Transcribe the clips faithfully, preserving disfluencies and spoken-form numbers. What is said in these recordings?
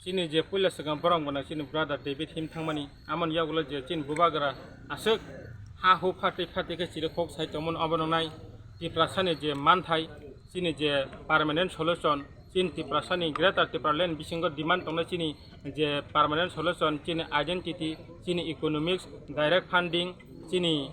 Chini je puila swkang borok gwnang chini brother David him thangmani, amoni yagulo je chini bubagra aswk ha hu phatwi phatwi khe chiri khok sai tongmani, obo nwngnai Tiprasani je manthai, chini je permanent solution, chini Tiprasani Greater Tipraland bisingo demand tongnai chini je permanent solution, chini identity, chini economics, direct funding, chini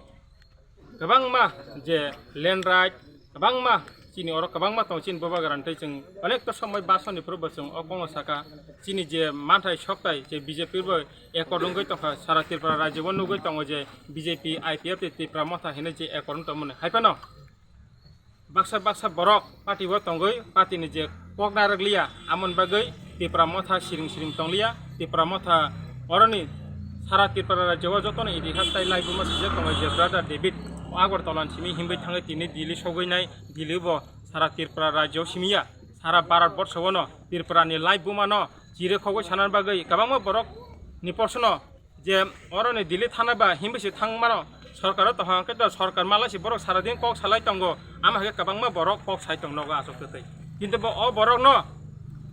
kwbangma je land right, kwbangma chini oro kwbangma tong chini bubagra tei chwng onek to somoi basoni phuru bo chwng o kokno saka chini je manthai soktai je B J P bo accord wngwi tongkha sara Tripura rajyo o nugwi tongo je B J P, I P F tei Tipra Motha hinwi je accord wng tongmani hai phano baksa baksa borok party o tongwi party ni je kok narwk liya, amoni bagwi Tipra Motha siring siring tong liya. Tipra Motha oroni sara Tripura rajyo o jotono itihas tai laibuma sijak tongo je brother David Agartala ni simi himwi thangwi tini Delhi sogwi nai, Delhi bo sara Tripura rajyo o simi ya, sara Bharat borsho o no Tripura ni laibuma no chiri khogwi sana bagwi kwbangma borok ni porsono je oro ni Delhi thana ba himwi se thang mano, sorkar o tong hwnkhe to sorkar mala se borok sara din kok salai tongo, ama hai khe kwbangma borok kok sai tong nogo aswk twi. Kintu bo o borok no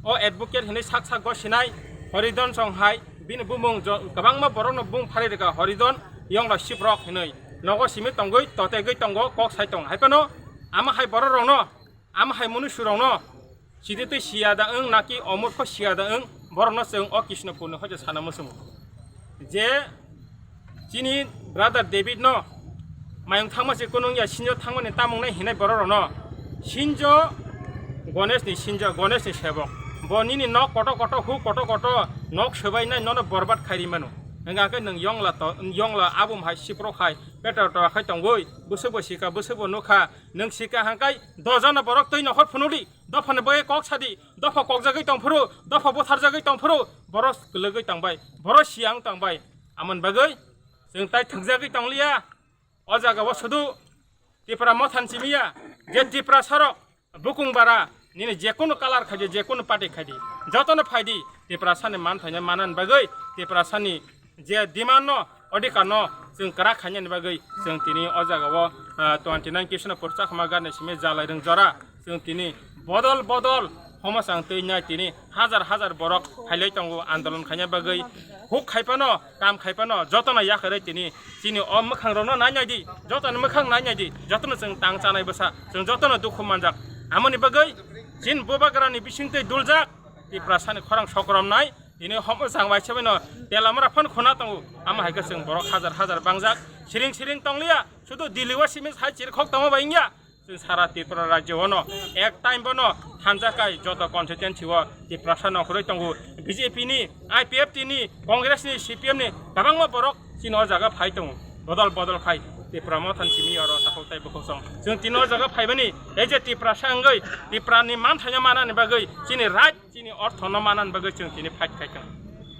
o advocate hinwi sak sak go sinai Horidon song hai bini bumung jo-, kwbangma borok no bung phari rwkha Horidon yongla siprok hinwi nogo simi tongwi totegwi tongo kok sai tong hai phano ama hai borok rok no Ama hai mwnwi surokno sidi twi siya da wng naki omurkho siya da wng, borokno chwng o Krishnapurni hoite sana muchungo. Je chini brother David no mayung thangma se kunung ya sinjo thangmani tamung nai hinai borok rokno sinjo Ganesh ni sinjo Ganesh ni sebok. Bo nini nok koto koto hu koto koto nok swbai nai nono borbat khairi mano. Hingkha khe nwng yongla to yongla abum hai siprok hai petra to khai tongoi bwswk bo sika bwswk bo nukha. Nwng sika hangkai dojono borok twi nokhor phunukdi, dophani bagwi kok sadi, dopha kokjagwi tongphuru, dopha butharjagwi tongphuru, borok kwlwgwi tongbai, borok siyang tongbai. Amoni bagwi chwng tai thwngjagwi tongliya. O jagao sudu Tipra Motha ni simi ya, je Tiprasarok bukung bara nini jekunu kalar khaidi, jekunu party khaidi, jotono phaidi Tiprasani manthaino manani bagwi Tiprasani je demand no, odhikar no chwng kwrak khainani bagwi chwng tini o jagao, ah, twenty nine Krishnapur Chakma Gana simi Jalairung jora chwng tini bodol bodol homo chang twi nai tini hajar hajar borok phailai tongo andolon khaina bagwi. Huk khai phano, kam khai phano, jotono yakarwi tini chini o mwkhang rokno nai nai di, jotono mwkhang nai nai di, jotono chwng tang chanai bwsa, chwng jotono dukhu manjak. Amoni bagwi chini bubagrani bisingtwi duljak Tiprasani khorang sokromnai. Tini homo chang bai se bai no telamra phan khuna tongo. Amo hai khe chwng borok hajar hajar bangjak. Siring siring tongliya. Sudu Delhi o simi hai chiri khok tongma bai wngya. Chwng sara Tripura rajyo o no ek time bono thansa kai joto constituency o Tiprasa nongkhorwi tongo. B J P ni, I P F T ni, Congress ni, C P M ni kwbangma borok chini o jaga phai tongo. Bodol bodol khai Tipra Motha ni simi oro takhuk tai bukhuk song. Chwng tini o jaga phaibani tei je Tiprasa wngwi Tipra ni manthaino manani bagwi chini right chini orthono manani bagwi chwng tini fight khai tongo.